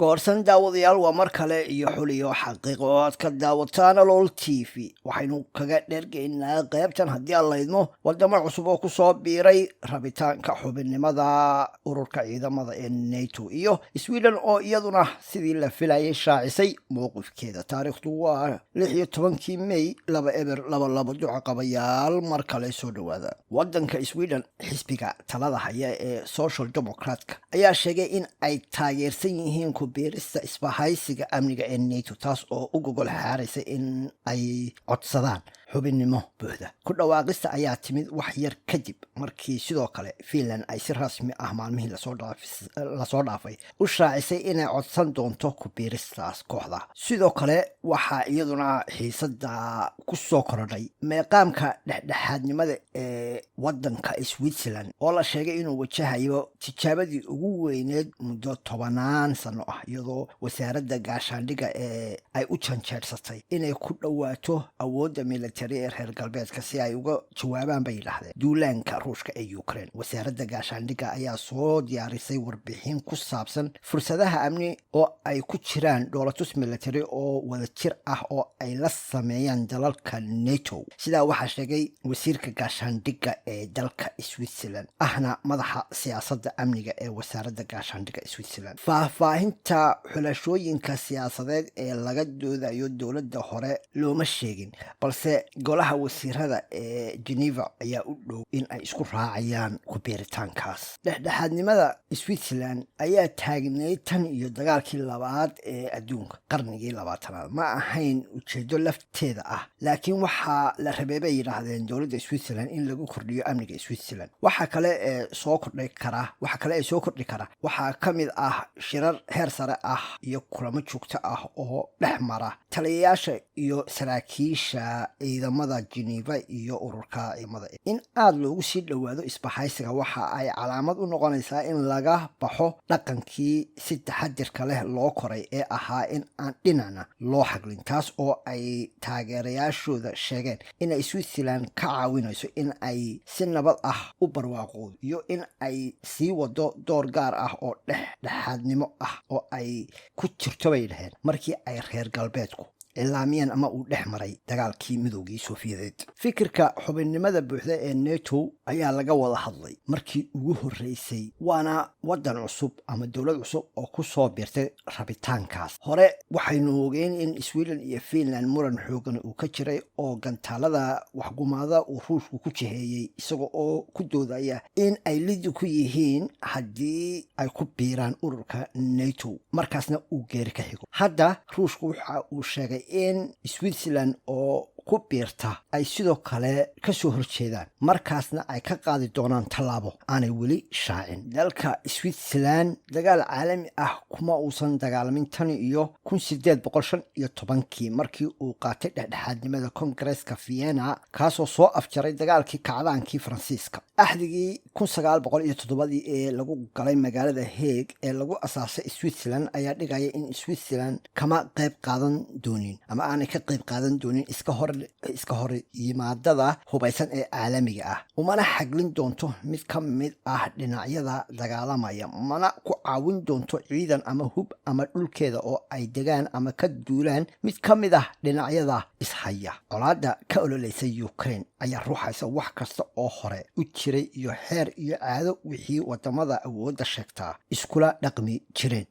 Goorsan daawadayaal, waa mar kale iyo Xuliyo Xaqiiq oo aad ka daawataan Alool TV. Waxaynu kaga dhergaynaa qeybtan, haddii aan laydmo, wadamo cusub oo kusoo biiray rabitaanka xubinnimada ururka ciidamada ee NATO iyo Sweden oo iyaduna sidii la filayay shaacisay mowqifkeeda. Taariikhdu waa 16-kii May 2022. Duca qabayaal, mar kale soo dhowaada. Wadanka Sweden, xisbiga talada haya ee Social Democratka ayaa sheegay in ay taageersan yihiin ku biirista isbahaysiga amniga ee NATO, taas oo u gogol xaaraysa in ay codsadaan xubinnimo buuxda. Ku dhawaaqista ayaa timid wax yar kadib markii sidoo kale Finland ay si rasmi ah maalmihii lasoo dhaafay u shaacisay inay codsan doonto ku biiristaas kooxda. Sidoo kale waxaa iyaduna xiisada ku soo korodhay meeqaamka dhexdhexaadnimada ee wadanka Switzerland, oo la sheegay inuu wajahayo tijaabadii ugu weyneed muddo tobanaan sano ah, iyadoo wasaaradda gaashaandhigga ee ay u janjeersatay inay ku dhowaato awoodda military ee reer galbeedka si ay uga jawaabaan, bay yidhaahdeen, duulaanka Ruushka ee Ukraine. Wasaaradda gaashaandhigga ayaa soo diyaarisay warbixin ku saabsan fursadaha amni oo ay ku jiraan dhoolatus military oo wadajir ah oo ay la sameeyaan dalalka NATO. Sidaa waxaa sheegay wasiirka gaashaandhigga ee dalka Switzerland, ahna madaxa siyaasadda amniga ee wasaaradda gaashaandhigga Switzerland. Faahfaahinta xulashooyinka siyaasadeed ee laga doodayo dowladda hore looma sheegin, balse golaha wasiirada ee Geneva ayaa u dhow in ay isku raacayaan ku biiritaankaas. Dhexdhexaadnimada Switzerland ayaa taagneyd tan iyo dagaalkii labaad ee adduunka qarnigii 20aad. Ma ahayn ujeedo lafteeda ah, laakiin waxaa la rabay, bay yidhaahdeen dowladda Switzerland, in lagu kordhiyo amniga Switzerland. Waxa kale ee soo kordhi kara waxaa ka mid ah shirar heer sare ah iyo kulamo joogto ah oo dhex mara taliyayaasha iyo saraakiisha ciidamada Geneva iyo ururka ciidamada. In aada loogu sii dhowaado isbahaysiga waxa ay calaamad u noqonaysaa in laga baxo dhaqankii si taxadirka leh loo koray ee ahaa in aan dhinacna loo xaglin, taas oo ay taageerayaashooda sheegeen inay Switzerland ka caawinayso in ay si nabad ah u barwaaqoodo iyo in ay sii wado door gaar ah oo dhex dhexaadnimo ah oo ay ku jirto, bay dhaheen, markii ay reer galbeedku cilaamiyeen ama uu dhex maray dagaalkii Midoogii Sofiyadeed. Fikirka xubinnimada buuxda ee NATO ayaa laga wada hadlay markii ugu horreysay, waana waddan cusub ama dowlad cusub oo ku soo biirtay rabitaankaas. Hore waxaynu ogeyn in Sweden iyo Finland muran xoogan uu ka jiray oo gantaalada waxgumaada uu Ruushku ku jiheeyey, isaga oo ku doodaya in ay lidi ku yihiin haddii ay ku biiraan ururka NATO, markaasna uu geeri ka xigo. Hadda Ruushku waxa uu sheegay in Switzerland oo ku biirta ay sidoo kale ka soo horjeedaan, markaasna ay ka qaadi doonaan tallaabo aanay weli shaacin. Dalka Switzerland dagaal caalami ah kuma uusan dagaalamin tan iyo 1815-kii, markii uu qaatay dhexdhexaadnimada Kongareska Vienna, kaasoo soo afjaray dagaalkii kacdaankii Faransiiska. Axdigii 1907-dii ee lagu galay magaalada Hague ee lagu asaasay Switzerland ayaa dhigaya in Switzerland kama qayb qaadan doonin ama aanay ka qayb qaadan doonin iska hor yimaadada hubaysan ee caalamiga ah, umana xaglin doonto mid ka mid ah dhinacyada dagaalamaya, mana ku caawin doonto ciidan ama hub ama dhulkeeda oo ay degaan ama ka duulaan mid ka mid ah dhinacyada ishaya. Colaadda ka ololeysa Ukraine ayaa ruuxaysa wax kasta oo hore u jiray iyo xeer iyo caado wixii wadamada awoodda sheegtaa iskula dhaqmi jireen.